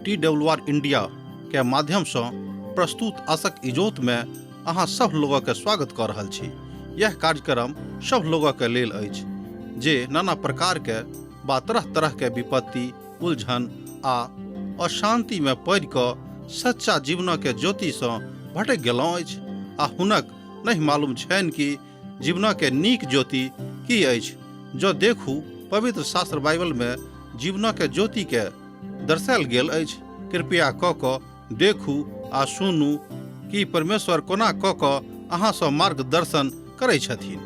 T W R India के माध्यमसँ प्रस्तुत आशक इजोतमे अहाँ सभ लोगके स्वागत कऽ रहल छी। यह कार्यक्रम सभ लोगके लेल अछि जे नाना प्रकारके वा तरह तरहके विपत्ति, उलझन आ अशान्तिमे पड़ि कऽ सच्चा जीवनके ज्योतिसँ भटकि गेलहुँ अछि आ हुनक नहि मालूम छनि कि जीवनके नीक ज्योति की अछि। जँ देखू पवित्र शास्त्र बाइबलमे जीवनके ज्योतिके दर्शायल गेल अछि। कृपया कऽ कऽ देखू आ सुनू कि परमेश्वर कोना कऽ कऽ अहाँसँ मार्गदर्शन करै छथिन।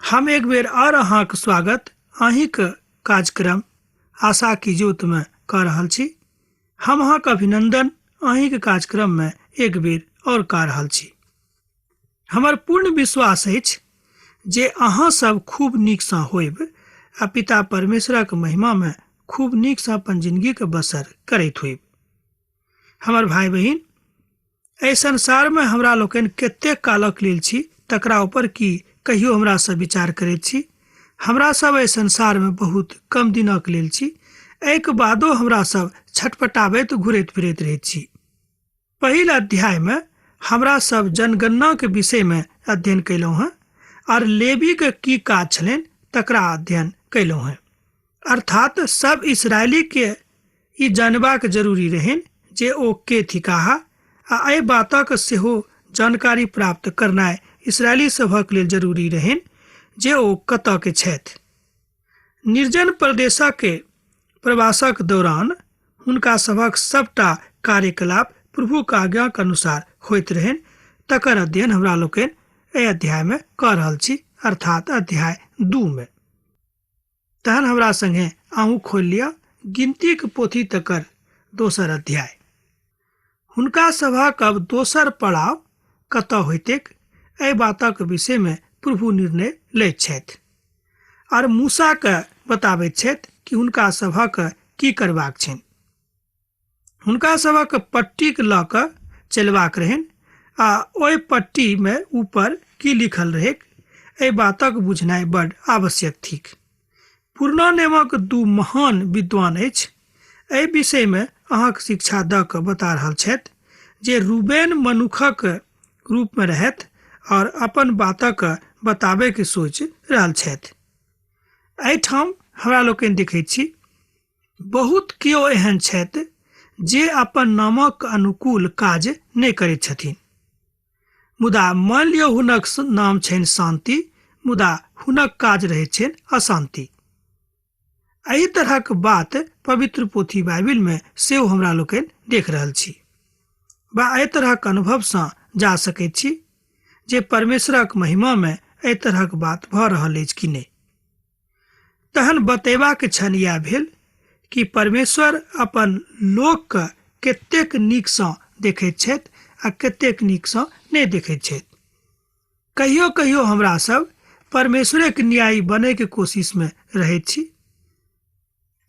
हम एक बेर आर अहाँक स्वागत अहीँक कार्यक्रम आशा की ज्योतिमे कऽ रहल छी। हम अहाँक अभिनंदन अहीँक कार्यक्रममे एक बेर आओर कऽ रहल छी। हमर पूर्ण विश्वास अछि जे अहाँ सब खूब नीकसँ होयब आ पिता परमेश्वरक महिमामे खूब नीकसँ अपन जिंदगीके बसर करैत होयब। हमर भाय बहिन, एहि संसारमे हमरा लोकनि कतेक कालक लेल छी तकरा ऊपर की कहियो हमरा सब विचार करैत छी? हमरा सब एहि संसारमे बहुत कम दिनक लेल छी। एहिके बादो हमरा सब छटपटाबैत घुरैत फिरैत रहैत छी। पहिल अध्यायमे हमरा सब जनगणनाके विषयमे अध्ययन कयलहुँ हँ आर लेवीके की काज छलनि तकरा अध्ययन कयलहुँ हँ। अर्थात सब इसराइलीके ई जानबाक जरूरी रहनि जे ओ के थिकाह आ एहि बातक सेहो जानकारी प्राप्त करनाइ इसराइली सभक लेल जरूरी रहनि जे ओ कतऽ के छथि। निर्जन प्रदेशक प्रवासक दौरान हुनका सभक सबटा कार्यकलाप प्रभुक आज्ञाक अनुसार होइत रहनि तकर अध्ययन हमरा लोकनि एहि अध्यायमे कऽ रहल छी, अर्थात अध्याय 2 मे। तहन हमरा संगे अहूँ खोलि लिअ गिनतीक पोथी तकर दोसर अध्याय। हुनका सभक अब दोसर पड़ाव कतऽ होइतैक एहि बातक विषयमे प्रभु निर्णय लैत छथि आर मूसाके बताबैत छथि कि हुनका सभक की करबाक छनि। हुनका सभक पट्टीक लऽ कऽ चलबाक रहनि आ ओहि पट्टीमे ऊपर की लिखल रहैक एहि बातक बुझनाइ बड आवश्यक थिक। पुरना नेमक दू महान विद्वान अछि एहि विषयमे अहाँक शिक्षा दऽ कऽ बता रहल छथि जे रूबेन मनुखक रूपमे रहथि आओर अपन बातक बताबैके सोचि रहल छथि। एहिठाम हमरा लोकनि देखैत छी बहुत केओ एहन छथि जे अपन नामक अनुकूल काज नहि करैत छथिन। मुदा मान लियौ हुनक नाम छनि शान्ति, मुदा हुनक काज रहैत छनि अशान्ति। एहि तरहक बात पवित्र पोथी बाइबिलमे सेहो हमरा लोकनि देख रहल छी वा एहि तरहक अनुभवसँ जा सकैत छी जे परमेश्वरक महिमामे एहि तरहक बात भऽ रहल अछि कि नहि। तहन बतेबाक क्षण इएह भेल कि परमेश्वर अपन लोकके कतेक नीकसँ देखैत छथि आ कतेक नीकसँ नहि देखैत छथि। कहियो कहियो हमरा सब परमेश्वरेके न्यायी बनैके कोशिशमे रहैत छी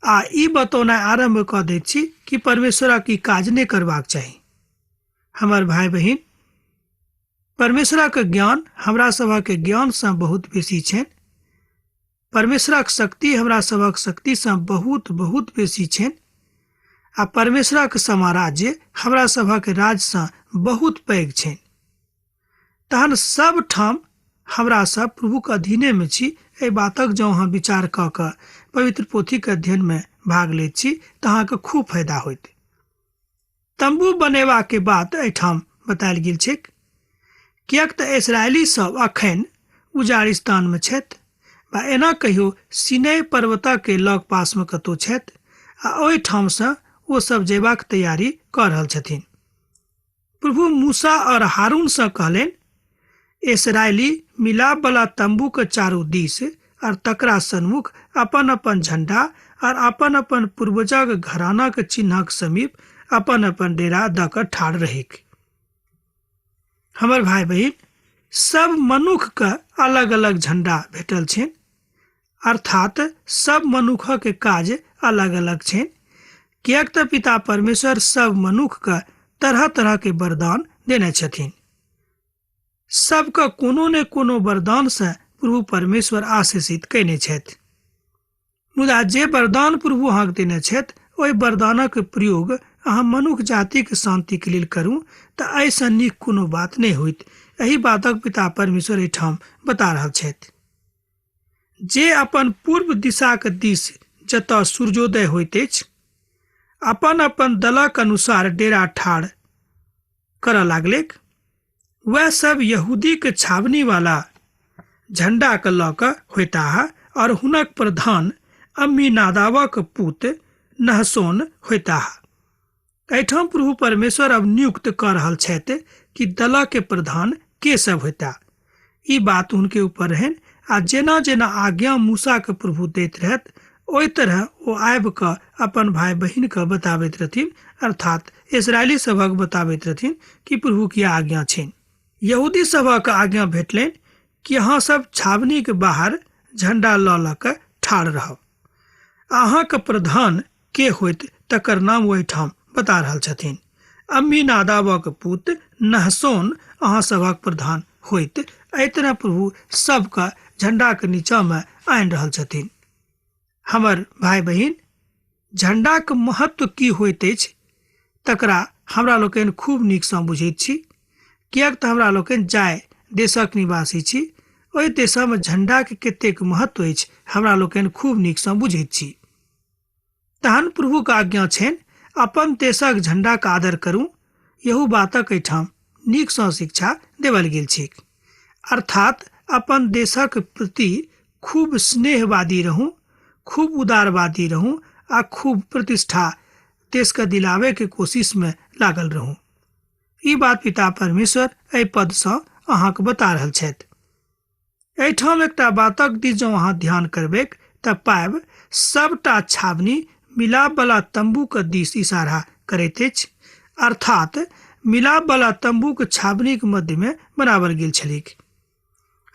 आ ई बतौनाइ आरम्भ कऽ दैत छी कि परमेश्वरक ई काज नहि करबाक चाही। हमर भाय बहिन, परमेश्वरक ज्ञान हमरा सभक ज्ञानसँ बहुत बेसी छनि। परमेश्वरक शक्ति हमरा सभक शक्तिसँ बहुत बहुत बेसी छनि आ परमेश्वरक साम्राज्य हमरा सभक राज्यसँ बहुत पैघ छनि। तहन सब ठाम हमरा सब प्रभुक अधीनेमे छी। एहि बातक जँ अहाँ विचार कऽ कऽ पवित्र पोथीक अध्ययनमे भाग लैत छी तऽ अहाँके खूब फायदा होयत। तम्बू बनेबाक बात एहिठाम बतायल गेल छैक, किएक तऽ इसराइली सब अखन उजाड़ स्थानमे छथि वा एना कहियो सिनै पर्वतके लग पासमे कतौ छथि आ ओहिठामसँ ओ सब जयबाक तैयारी कऽ रहल छथिन। प्रभु मूसा और हारून सँ कहलनि, इसराइली मिलाप वाला तम्बू के चारू दिस और तकरा सन्मुख अपन अपन झंडा और अपन अपन पूर्वजक घरानाक चिन्हक समीप अपन अपन डेरा दऽ कऽ ठाढ़ रहैक। हमर भाय बहिन, सब मनुख के अलग अलग झंडा भेटल छनि, अर्थात सब मनुखक काज अलग अलग छनि, किएक तऽ पिता परमेश्वर सब मनुख के तरह तरह के वरदान देने छथिन। सबके कोनो ने कोनो वरदान से प्रभु परमेश्वर आशीषित कयने छथि। मुदा जे वरदान प्रभु अहाँके देने छथि ओहि वरदानक प्रयोग अहाँ मनुख जातिक शान्तिके लेल करू तऽ एहिसँ नीक कोनो बात नहि होइत। एहि बातक पिता परमेश्वर एहिठाम बता रहल छथि। जे अपन पूर्व दिशाक दिस जतऽ सूर्योदय होइत अछि अपन अपन दलक अनुसार डेरा ठाढ़ करऽ लागलैक, वएह सब यहूदीक छावनी वाला झंडा के लऽ कऽ होयताह और हुनक प्रधान अम्मीनादाबक पुत नहसोन होयताह। एहिठाम प्रभु परमेश्वर अब नियुक्त कऽ रहल छथि कि दलक के प्रधान के सब होयता। ई बात हुनके ऊपर रहनि आ जेना जेना आज्ञा मूसा के प्रभु दैत रहत ओहि तरह ओ आबि कऽ अपन भाय बहिन के बताबैत रहथिन, अर्थात इसराइली सभक बताबैत रहथिन कि प्रभु की आज्ञा छनि। यहूदी सभक आज्ञा भेटलनि कि अहाँ सब छावनी के बाहर झंडा लऽ लऽ कऽ ठाढ़ रहब, अहाँके प्रधान के होइत तकर नाम ओहिठाम बता रहल छथिन। अम्मीनादाबक पुत नहसोन अहाँ सभक प्रधान होइत। एहि तरह प्रभु सबके झंडाके नीचाँमे आनि रहल छथिन। हमर भाय बहिन, झंडाके महत्व की होइत अछि तकरा हमरा लोकनि खूब नीकसँ बुझैत छी, किएक तऽ हमरा लोकनि जाहि देशक निवासी छी ओहि देशमे झंडाके कतेक महत्व अछि हमरा लोकनि खूब नीकसँ बुझैत छी। तहन प्रभुक आज्ञा छनि अपन देशक झंडाक आदर करू, यहू बातक एहिठाम नीकसँ शिक्षा देवल गेल छैक। अर्थात अपन देशक प्रति खूब स्नेहवादी रहू, खूब उदारवादी रहू आ खूब प्रतिष्ठा देशके दिलाबैके कोशिशमे लागल रहू। ई बात पिता परमेश्वर एहि पदसँ अहाँके बता रहल छथि। एहिठाम एकटा बातक दिस जँ अहाँ ध्यान करबैक तऽ पायब सबटा छावनी मिलाप वाला तंबू के दिस इशारा करैत अछि, अर्थात मिलाप वाला तंबू के छावनी के मध्य में बनावल गेल छलैक।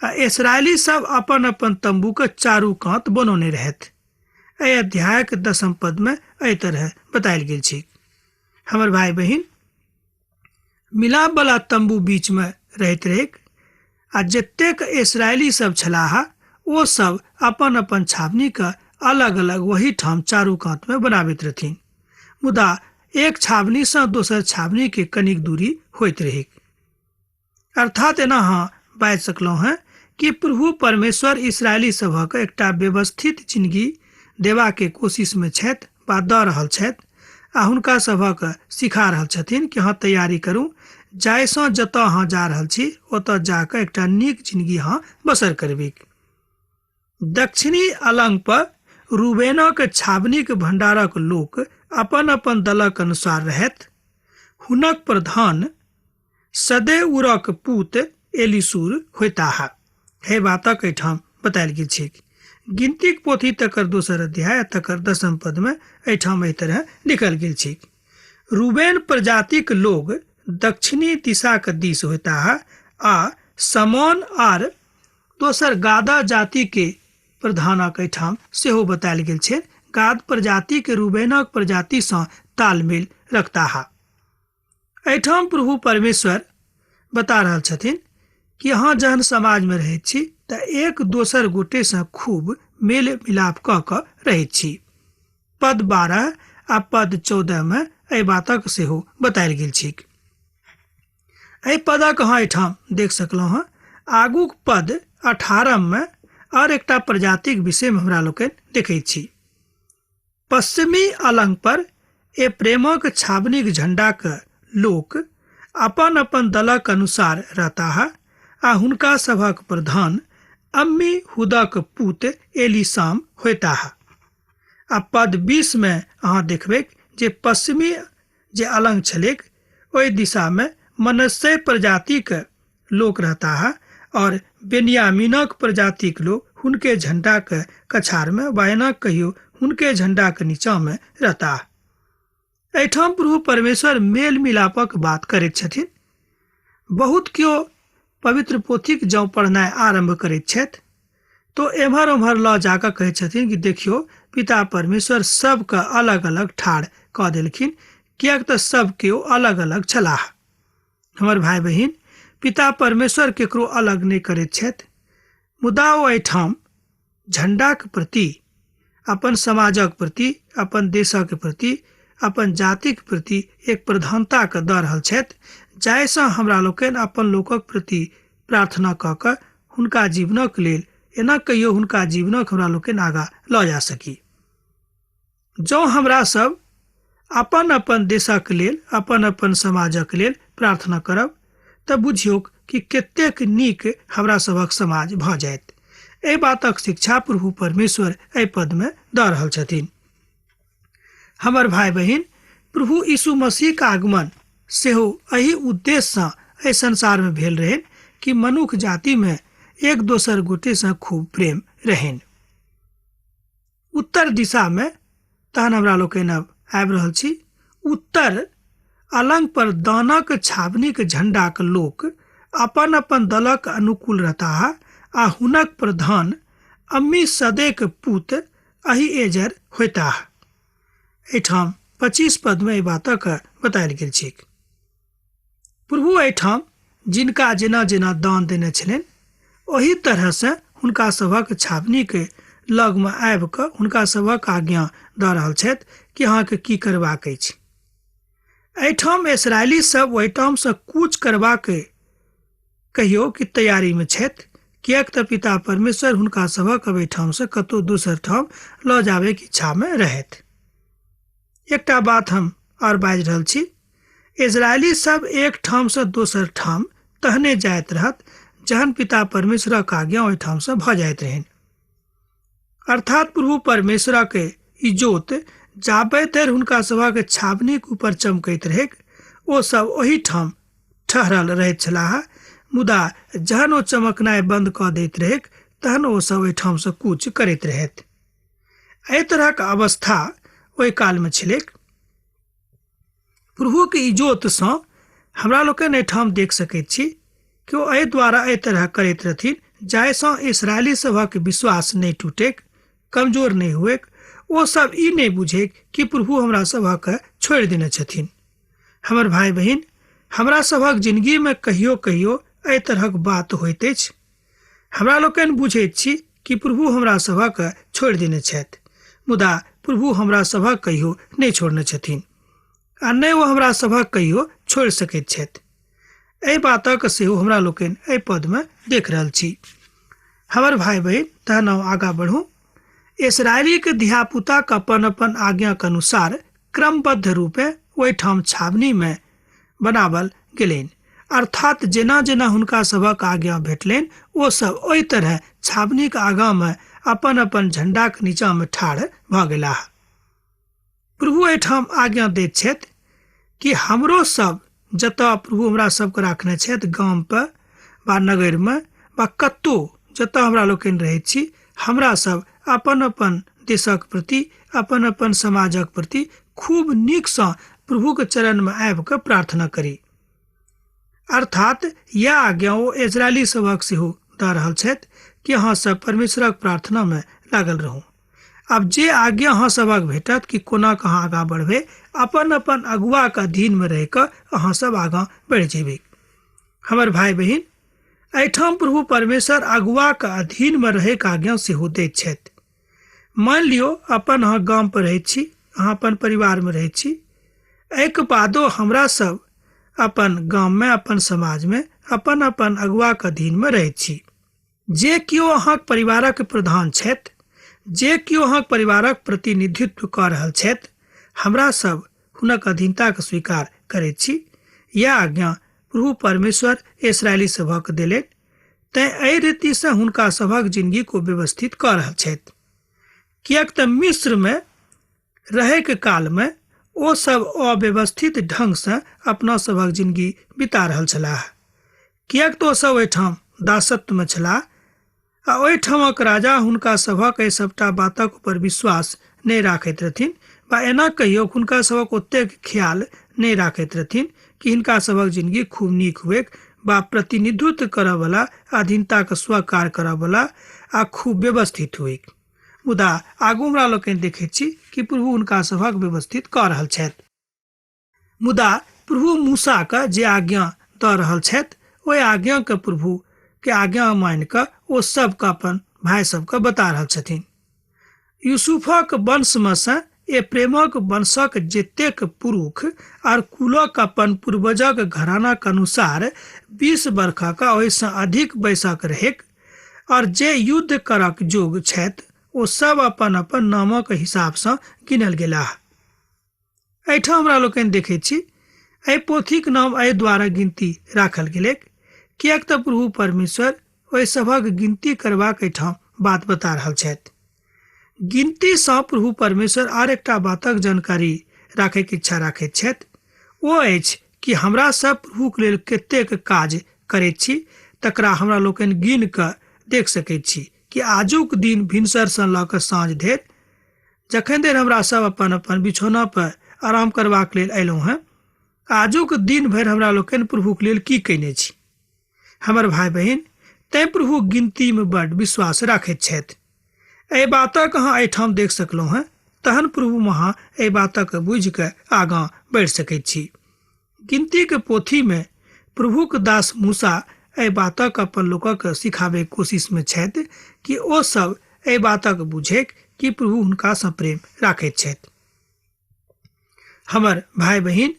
आ इसराइली सब अपन अपन तंबू के चारू कात बनौने रहथि। एहि अध्याय के 10 पद में एहि तरह बतायल गेल छै। हमर भाई बहिन, मिलाप वाला तंबू बीच में रहैत रहैक आ जतेक इसराइली सब छलाह ओ सब अपन अपन छावनी के अलग अलग वही ठाम चारू कात में बनाबैत रहथिन, मुदा एक छावनी से दोसर छावनी के कनिक दूरी होइत रहैक। अर्थात एना अहाँ बाजि सकलहुँ हेँ कि प्रभु परमेश्वर इसराइली सभक एकटा व्यवस्थित जिंदगी देबा के कोशिश में छथि वा दऽ रहल छथि आ हुनका सभक सिखा रहल छथिन कि अहाँ तैयारी करू, जाहिसँ जतऽ अहाँ जा रहल छी ओतऽ जाकऽ एकटा नीक जिंदगी अहाँ बसर करबैक। दक्षिणी अलंग पर रूबेनक छावनीक भंडारक लोक अपन अपन दलक अनुसार रहथि। हुनक प्रधान सदेउरक पूत एलीसूर होयताह। हे बातक एहिठाम बतायल गेल छैक। गिनतीक पोथी तकर दोसर अध्याय तकर 10 पद में एहिठाम एहि तरह लिखल गेल छैक। रूबेन प्रजातिक लोग दक्षिणी दिशाक दिस होयताह आ समोन आर दोसर गादा जाति के प्रधानक एहिठाम सेहो बतायल गेल छै। गाद प्रजाति के रूबेनक प्रजाति सँ तालमेल रखताह। एहिठाम प्रभु परमेश्वर बता रहल छथिन कि अहाँ जहन समाज में रहैत छी तऽ एक दोसर गोटे सँ खूब मेल मिलाप कऽ कऽ रहैत छी। पद 12 आ पद 14 में एहि बातक सेहो बतायल गेल छैक। एहि पदक अहाँ एहिठाम देख सकलहुँ हँ। आगूक पद 18 में और एकटा प्रजातिक विषय में हमरा लोकनि देखैत छी। पश्चिमी अलंग पर ए प्रेमक छावनीक झंडाक लोक अपन अपन दलक अनुसार रहताह आ हुनका सभक प्रधान अम्मी हुदक पुत एलीसाम होयताह। आ पद 20 में अहाँ देखबैक जे पश्चिमी जे अलंग छलैक ओहि दिशा में मनस्से प्रजातिक लोक रहताह और बेनियामीनक प्रजातिक लोक हुनके झंडाक कछार में वा एना कहियो हुनके झंडाक नीचा में रहताह। एहिठाम प्रभु परमेश्वर मेल मिलापक बात करैत छथिन। बहुत केओ पवित्र पोथीक जँ पढ़नाइ आरंभ करैत छथि तो एम्हर ओम्हर लऽ जाकऽ कहै छथिन कि देखियौ पिता परमेश्वर सबके अलग अलग ठाढ़ कऽ देलखिन, किएक तऽ सब केओ अलग अलग छलाह। हमर भाय बहिन, पिता परमेश्वर केकरो अलग नहि करैत छथि, मुदा ओ एहिठाम झंडाक प्रति अपन समाजक प्रति, अपन देशक प्रति, अपन जातिक प्रति एक प्रधानताके दऽ रहल छथि, जाहिसँ हमरा लोकनि अपन लोकक प्रति प्रार्थना कऽ कऽ हुनका जीवनक लेल एना कहियो हुनका जीवनक हमरा लोकनि आगाँ लऽ जा सकी। जँ हमरा सब अपन अपन देशक लेल, अपन अपन समाजक लेल प्रार्थना करब तऽ बुझियौक कि कतेक नीक हमरा सभक समाज भऽ जायत। एहि बातक शिक्षा प्रभु परमेश्वर एहि पदमे दऽ रहल छथिन। हमर भाय बहिन, प्रभु यीशु मसीहक आगमन सेहो एहि उद्देश्यसँ एहि संसारमे भेल रहनि कि मनुख जातिमे एक दोसर गोटेसँ खूब प्रेम रहनि। उत्तर दिशामे तहन हमरा लोकनि अब आबि रहल छी। उत्तर अलंग पर दानक छावनीक झंडाक लोक अपन अपन दलक अनुकूल रहताह आ हुनक प्रधान अम्मी सदेक पुत अहीएजर होयताह। एहिठाम 25 पदमे एहि बातक बतायल गेल छैक। प्रभु एहिठाम जिनका जेना जेना दान देने छलनि ओहि तरहसँ हुनका सभक छावनीके लगमे आबि कऽ हुनका सभक आज्ञा दऽ रहल छथि कि अहाँके की करबाक अछि। एहिठाम इसराइली सब ओहिठामसँ कूच करबाक कहियो कि तैयारीमे छथि, किएक तऽ पिता परमेश्वर हुनका सभक अब एहिठामसँ कतहु दोसर ठाम लऽ जाबैके इच्छामे रहथि। एकटा बात हम आओर बाजि रहल छी, इजरायली सब एक ठामसँ दोसर ठाम तहने जाइत रहत जहन पिता परमेश्वरक आज्ञा ओहिठामसँ भऽ जाइत रहनि। अर्थात प्रभु परमेश्वरक इजोत जाबे धरि हुनका सभक छावनीक ऊपर चमकैत रहैक ओ सब ओहिठाम ठहरल रहैत छलाह, मुदा जहन ओ चमकनाइ बन्द कऽ दैत रहैक तहन ओ सब ओहिठामसँ कूच करैत रहथि। एहि तरहक अवस्था ओहि कालमे छलैक। प्रभुके इजोतसँ हमरा लोकनि एहिठाम देख सकैत छी कि ओ एहि द्वारा एहि तरह करैत रहथिन जाहिसँ इसराइली सभक विश्वास नहि टूटैक, कमजोर नहि हुएक, ओ सब ई नहि बुझैक कि प्रभु हमरा सभक छोड़ि देने छथिन। हमर भाय बहिन, हमरा सभक जिंदगीमे कहियो कहियो एहि तरहक बात होइत अछि। हमरा लोकनि बुझैत छी कि प्रभु हमरा सभक छोड़ि देने छथि, मुदा प्रभु हमरा सभक कहियो नहि छोड़ने छथिन आ नहि ओ हमरा सभक कहियो छोड़ि सकैत छथि। एहि बातक सेहो हमरा लोकनि एहि पदमे देख रहल छी। हमर भाय बहिन, तहन हम आगाँ बढ़ू। इसराइलीके धियापुताके अपन अपन आज्ञाके अनुसार क्रमबद्ध रूपे ओहिठाम छावनीमे बनावल गेलनि। अर्थात जेना जेना हुनका सभक आज्ञा भेटलनि ओ सब ओहि तरह छावनीक आगाँमे अपन अपन झंडाक नीचाँमे ठाढ़ भऽ गेलाह। प्रभु एहिठाम आज्ञा दैत छथि कि हमरो सब जतऽ प्रभु हमरा सबके राखने छथि, गाम पर वा नगरमे वा कतहु जतऽ हमरा लोकनि रहैत छी, हमरा सब अपन अपन देशक प्रति, अपन अपन समाजक प्रति खूब नीकसँ प्रभुके चरणमे आबि कऽ प्रार्थना करी। अर्थात यैह आज्ञा ओ इजरायली सभक सेहो दऽ रहल छथि कि अहाँ सब परमेश्वरक प्रार्थनामे लागल रहू। आब जे आज्ञा अहाँ सभक भेटत कि कोना कऽ अहाँ आगाँ बढ़बै, अपन अपन अगुआके अधीनमे रहि कऽ अहाँ सब आगाँ बढ़ि जेबै। हमर भाय बहिन, एहिठाम प्रभु परमेश्वर अगुआके अधीनमे रहैके आज्ञा सेहो दैत छथि। मानि लियौ अपन अहाँ गाम पर रहैत छी, अहाँ अपन परिवारमे रहैत छी, एहिके बादो हमरा सब अपन गाममे, अपन समाजमे अपन अपन अगुआके अधीनमे रहैत छी। जे केओ अहाँक परिवारक प्रधान छथि, जे केओ अहाँक परिवारक प्रतिनिधित्व कऽ रहल छथि, हमरा सब हुनक अधीनताके स्वीकार करैत छी। यैह आज्ञा प्रभु परमेश्वर इसराइली सभक देलनि, तैं एहि रीतिसँ हुनका सभक जिंदगी को व्यवस्थित कऽ रहल छथि। किएक तऽ मिस्रमे रहैके कालमे ओ सब अव्यवस्थित ढंगसँ अपना सभक जिंदगी बिता रहल छलाह। किएक तऽ ओ सब ओहिठाम दासत्वमे छलाह आ ओहिठामक राजा हुनका सभक एहि सभटा बातक ऊपर विश्वास नहि राखैत रहथिन, वा एना कहियौ हुनका सभक ओतेक ख्याल नहि राखैत रहथिन कि हिनका सभक जिंदगी खूब नीक हुएक वा प्रतिनिधित्व करऽवला, अधीनताके स्वीकार करऽवला आ खूब व्यवस्थित हुएक। मुदा आगू हमरा लोकनि देखैत छी कि प्रभु हुनका सभक व्यवस्थित कऽ रहल छथि। मुदा प्रभु मूसाके जे आज्ञा दऽ रहल छथि ओहि आज्ञाके प्रभुके आज्ञा मानि कऽ ओ सबके अपन भाय सबके बता रहल छथिन। यूसुफक वंशमे सँ एप्रेमक वंशक जतेक पुरुष आर कुलक अपन पूर्वजक घरानाक अनुसार 20 बरखक ओहिसँ अधिक वयसक रहैक और जे युद्ध करक जोग छथि ओ सब अपन अपन नामक हिसाबसँ गिनल गेलाह। एहिठाम हमरा लोकनि देखैत छी एहि पोथीक नाम एहि द्वारा गिनती राखल गेलैक किएक तऽ प्रभु परमेश्वर ओहि सभक गिनती करबाक एहिठाम बात बता रहल छथि। गिनतीसँ प्रभु परमेश्वर आर एकटा बातक जानकारी राखैके इच्छा राखैत छथि, ओ अछि कि हमरा सब प्रभुक लेल कतेक काज करैत छी तकरा हमरा लोकनि गिन कऽ देख सकैत छी कि आजुक दिन भिनसरसँ लऽ कऽ साँझ धरि जखन धरि हमरा सब अपन अपन बिछौना पर आराम करबाक लेल अयलहुँ हेँ, आजुक दिन भरि हमरा लोकनि प्रभुक लेल की कयने छी। हमर भाय बहिन, तैं प्रभु गिनतीमे बड्ड विश्वास राखैत छथि। एहि बातक अहाँ एहिठाम देख सकलहुँ हेँ, तहन प्रभुमे अहाँ एहि बातक बुझि कऽ आगाँ बढ़ि सकैत छी। गिनतीक पोथीमे प्रभुक दास मूसा एहि बातक अपन लोकक सिखाबैक कोशिशमे छथि कि ओ सब एहि बातक बुझैक कि प्रभु हुनकासँ प्रेम राखैत छथि। हमर भाय बहिन,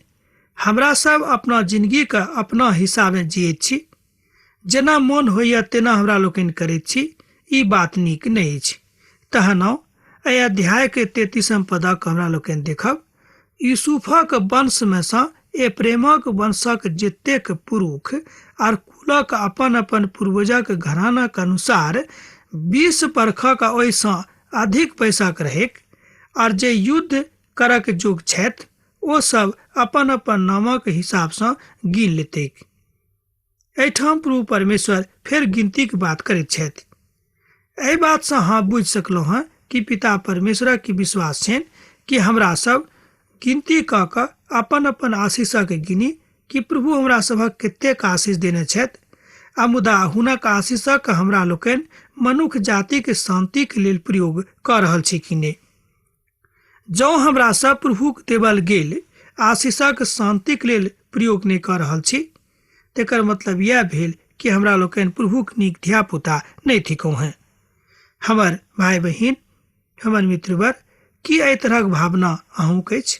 हमरा सब अपना जिंदगीके अपना हिसाबे जियैत छी, जेना मोन होइए तेना हमरा लोकनि करैत छी, ई बात नीक नहि अछि। तहन आउ एहि अध्यायके 33 पदक हमरा लोकनि देखब। यूसुफक वंशमे सँ एप्रेमक वंशक जतेक पुरुष आर कुलक अपन अपन पूर्वजक घरानाक अनुसार 20 बरखक ओहिसँ अधिक पैसाक रहैक आर जे युद्ध करक जोग छथि ओ सब अपन अपन नामक हिसाबसँ गिन लेतैक। एहिठाम प्रभु परमेश्वर फेर गिनतीक बात करैत छथि। एहि बातसँ अहाँ बुझि सकलहुँ हँ कि पिता परमेश्वरक की विश्वास छनि कि हमरा सब गिनती कऽ कऽ अपन अपन आशीषक गिनी कि प्रभु हमरा सभक कतेक आशीष देने छथि, आ मुदा हुनक आशीषक हमरा लोकनि मनुख जातिक शान्तिक लेल प्रयोग कऽ रहल छी कि नहि। जँ हमरा सब प्रभुक देवल गेल आशीषक शान्तिक लेल प्रयोग नहि कऽ रहल छी तेकर मतलब इएह भेल कि हमरा लोकनि प्रभुक नीक धियापुता नहि थिकहुँ हेँ। हमर भाय बहिन, हमर मित्रवर, की एहि तरहक भावना अहूँक अछि?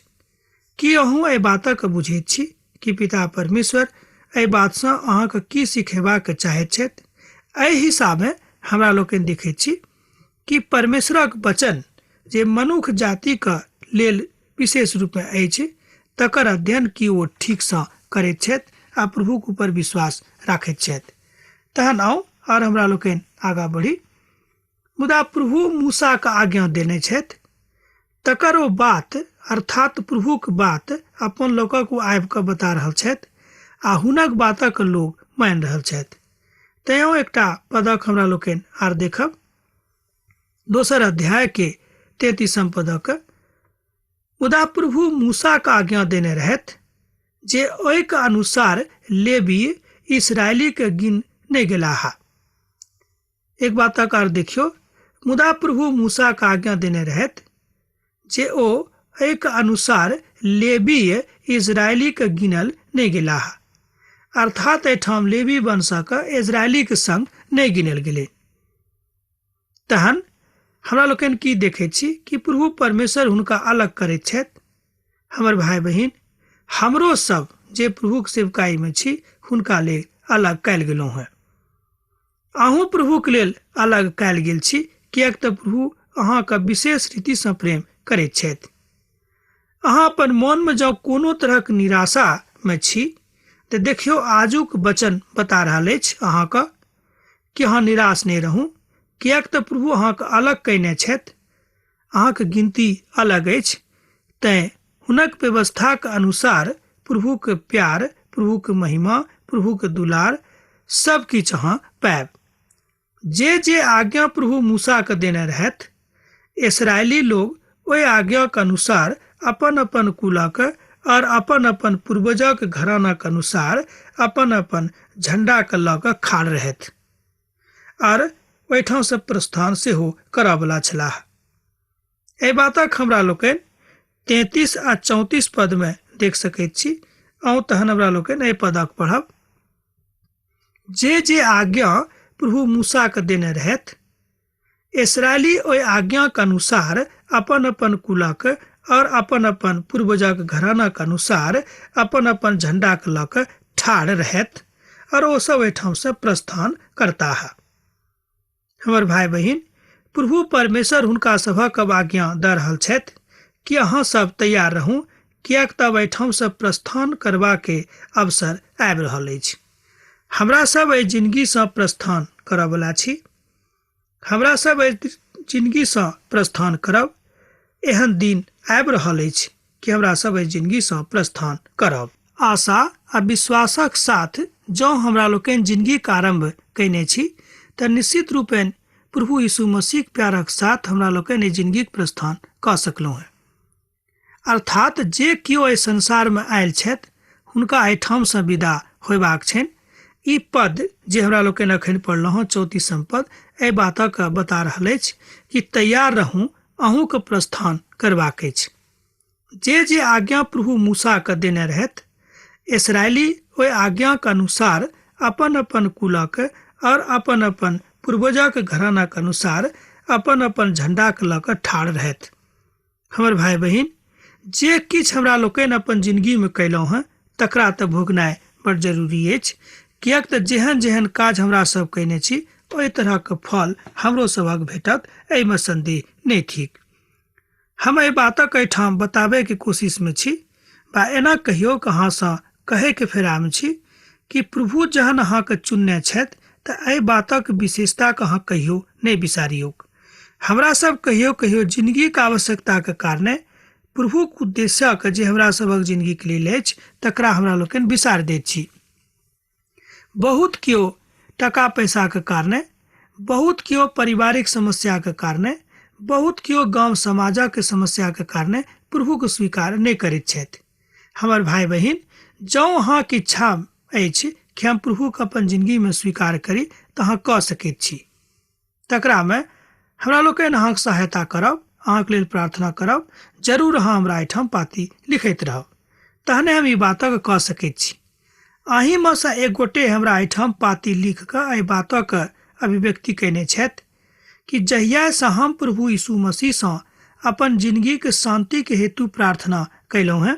की अहूँ एहि बातक बुझैत छी कि पिता परमेश्वर एहि बातसँ अहाँके की सिखेबाक चाहैत छथि? एहि हिसाबे हमरा लोकनि देखैत छी कि परमेश्वरक वचन जे मनुख जातिक लेल विशेष रूपमे अछि तकर अध्ययन की ओ ठीकसँ करैत छथि आ प्रभुक ऊपर विश्वास राखैत छथि। तहन आउ आर हमरा लोकनि आगाँ बढ़ी। मुदा प्रभु मूसाके आज्ञा देने छथि तकर ओ बात अर्थात प्रभुक बात अपन लोकक ओ आबि कऽ बता रहल छथि आ हुनक बातक लोक मानि रहल छथि। तैयो एकटा पदक हमरा लोकनि आर देखब। दोसर अध्याय के 33 पदक, मुदा प्रभु मूसाके आज्ञा देने रहथि जे ओहिके अनुसार लेवी इसराइलीके गिन नहि गेलाह। एक बातक आर देखियौ, मुदा प्रभु मूसाके आज्ञा देने रहथि जे ओ एहिके अनुसार लेवी इसराइलीके गिनल नहि गेलाह। अर्थात एहिठाम लेवी वंशक इजरायलीके संग नहि गिनल गेलै। तहन हमरा लोकनि की देखैत छी कि प्रभु परमेश्वर हुनका अलग करैत छथि। हमर भाय बहिन, हमरो सब जे प्रभुक सेवकाईमे छी हुनका लेल अलग कयल गेलहुँ हेँ। अहूँ प्रभुक लेल अलग कयल गेल छी, किएक तऽ प्रभु अहाँके विशेष रीतिसँ प्रेम करैत छथि। अहाँ अपन मोनमे जँ कोनो तरहक निराशामे छी तऽ देखियौ आजुक वचन बता रहल अछि अहाँके कि अहाँ निराश नहि रहू, किएक तऽ प्रभु अहाँके अलग कयने छथि, अहाँके गिनती अलग अछि। तैँ हुनक व्यवस्थाक अनुसार प्रभुक प्यार, प्रभुक महिमा, प्रभुक दुलार सब किछु अहाँ पायब। जे जे आज्ञा प्रभु मूसाके देने रहथि इसराइली लोग ओहि आज्ञाक अनुसार अपन अपन कुलक और अपन अपन पूर्वजक घरानाक अनुसार अपन अपन झंडाके लऽ कऽ खाड़ रहथि आर ओहिठामसँ प्रस्थान सेहो करऽवला छलाह। एहि बातक हमरा लोकनि 33 आ 34 पदमे देख सकैत छी। आउ तहन हमरा लोकनि एहि पदक पढ़ब। जे जे आज्ञा प्रभु मूसाके देने रहथि इसराइली ओहि आज्ञाक अनुसार अपन अपन कुलक और अपन अपन पूर्वजक घरानाक अनुसार अपन अपन झंडाके लऽ कऽ ठाढ़ रहथि और ओ सब एहिठामसँ प्रस्थान करताह। हमर भाय बहिन, प्रभु परमेश्वर हुनका सभक अब आज्ञा दऽ रहल छथि कि अहाँ सब तैयार रहू, किएक तऽ अब एहिठामसँ प्रस्थान करबाके अवसर आबि रहल अछि। हमरा सब एहि जिनगीसँ प्रस्थान करऽवला छी। हमरा सब एहि जिनगीसँ प्रस्थान करब। एहन दिन आबि रहल अछि कि हमरा सब एहि जिनगीसँ प्रस्थान करब। आशा आ विश्वासक साथ जँ हमरा लोकनि जिनगीक आरम्भ कयने छी तऽ निश्चित रूपेण प्रभु यीशु मसीहक प्यारक साथ हमरा लोकनि एहि जिनगीक प्रस्थान कऽ सकलहुँ हेँ। अर्थात जे केओ एहि संसारमे आयल छथि हुनका एहिठामसँ विदा होयबाक छनि। ई पद जे हमरा लोकनि अखन पढ़लहुँ हँ, 34म पद, एहि बातक बता रहल अछि कि तैयार रहू, अहूँके प्रस्थान करबाक अछि। जे जे आज्ञा प्रभु मूसाके देने रहथि, इसराइली ओहि आज्ञाक अनुसार अपन अपन कुलक और अपन अपन पूर्वजक घरानाक अनुसार अपन अपन झंडाके लऽ कऽ ठाढ़ रहथि। हमर भाय बहिन, जे किछु हमरा लोकनि अपन जिनगीमे कयलहुँ हँ तकरा तऽ भोगनाइ बड़ जरूरी अछि, किएक तऽ जेहन जेहन काज हमरा सब कयने छी ओहि तरहक फल हमरो सभक भेटत, एहिमे सन्देह नहि थिक। हम एहि बातक एहिठाम बताबयके कोशिशमे छी बा एना कहियौ कि अहाँसँ कहैके फेरामे छी कि प्रभु जहन अहाँके चुनने छथि तऽ एहि बातक विशेषताके अहाँ कहियो नहि बिसारियौक। हमरा सब कहियो कहियो जिनगीके आवश्यकताके कारणे प्रभुक उद्देश्यक जे हमरा सभक जिनगीके लेल अछि तकरा हमरा लोकनि बिसारि दैत छी। बहुत केओ टका पैसाके कारणे, बहुत केओ पारिवारिक समस्याके कारणे, बहुत केओ गाम समाजक समस्याके कारणे प्रभुके स्वीकार नहि करैत छथि। हमर भाय बहिन, जँ अहाँके इच्छा अछि कि हम प्रभुके अपन जिनगीमे स्वीकार करी तऽ अहाँ कऽ सकैत छी। तकरामे हमरा लोकनि अहाँके सहायता करब, अहाँके लेल प्रार्थना करब। जरूर अहाँ हमरा एहिठाम पाती लिखैत रहब, तहने हम ई बातक कऽ सकैत छी। अहीँमे सँ एक गोटे हमरा एहिठाम पाती लिख कऽ एहि बातक अभिव्यक्ति कयने छथि कि जहियासँ हम प्रभु यीशु मसीहसँ अपन जिनगीक शान्तिक हेतु प्रार्थना कयलहुँ हेँ,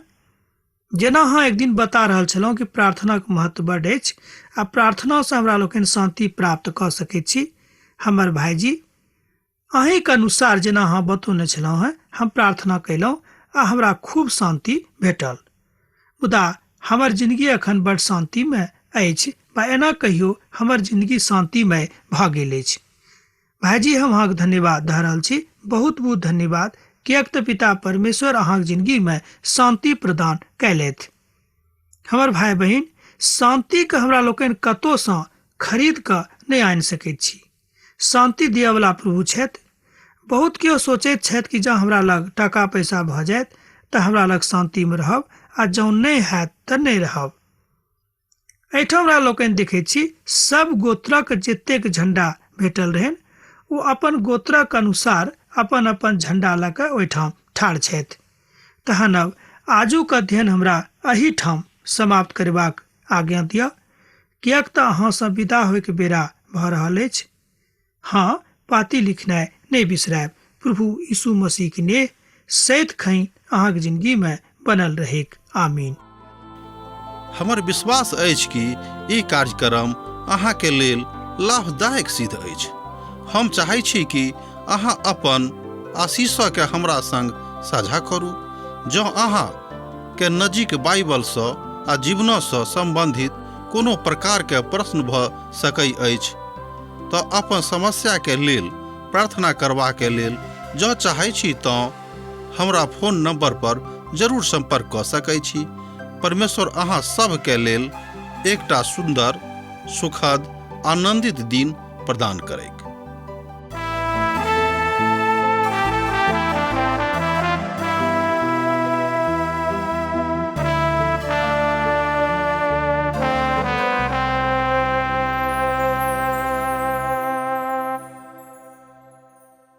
जेना अहाँ एक दिन बता रहल छलहुँ कि प्रार्थनाक महत्व बड्ड अछि आ प्रार्थनासँ हमरा लोकनि शान्ति प्राप्त कऽ सकैत छी। हमर भाईजी, अहीँके अनुसार जेना अहाँ बतौने छलहुँ हेँ, हम प्रार्थना कयलहुँ आ हमरा खूब शान्ति भेटल। मुदा हमर जिनगी एखन बड्ड शान्तिमय अछि बा एना कहियो हमर जिनगी शान्तिमय भऽ गेल अछि। भाईजी, हम अहाँके धन्यवाद दऽ रहल छी, बहुत बहुत धन्यवाद, किएक तऽ पिता परमेश्वर अहाँके जिनगीमे शान्ति प्रदान कयलथि। हमर भाय बहिन, शान्तिके हमरा लोकनि कतहुसँ खरीद कऽ नहि आनि सकैत छी। शान्ति दिअवला प्रभु छथि। बहुत केओ सोचैत छथि कि जँ हमरा लग टाका पैसा भऽ जायत तऽ हमरा लग शान्तिमे रहब आ जँ नहि हैत तऽ नहि रहब। एहिठाम हमरा लोकनि देखैत छी सब गोत्रक जतेक झंडा भेटल रहनि ओ अपन गोत्रक अनुसार अपन अपन झंडा लऽ कऽ ओहिठाम ठाढ़ छथि। तहन अब आजुक अध्ययन हमरा एहिठाम समाप्त करबाक आज्ञा दिअ, किएक तऽ अहाँसँ विदा होइके बेरा भऽ रहल अछि। हँ, पाती लिखनाइ नहि बिसरायब। प्रभु यीशु मसीहके नेह सैत खैन अहाँके जिनगीमे बनल रहेक। आमीन। हमर विश्वास अछि कि ई कार्यक्रम अहाँके लेल लाभदायक सिद्ध अछि। हम चाहै छी कि अहाँ अपन आशीषके हमरा संग साझा करू। जँ अहाँ के नजीक बाइबलसँ आ जीवनसँ सम्बन्धित कोनो प्रकारके प्रश्न भऽ सकै अछि तऽ अपन समस्याके लेल प्रार्थना करबाके लेल जँ चाहै छी तँ हमरा फोन नंबर पर जरूर संपर्क कऽ सकै छी। परमेश्वर अहाँ सभके लेल एकटा सुन्दर, सुखद, आनंदित दिन प्रदान करैक।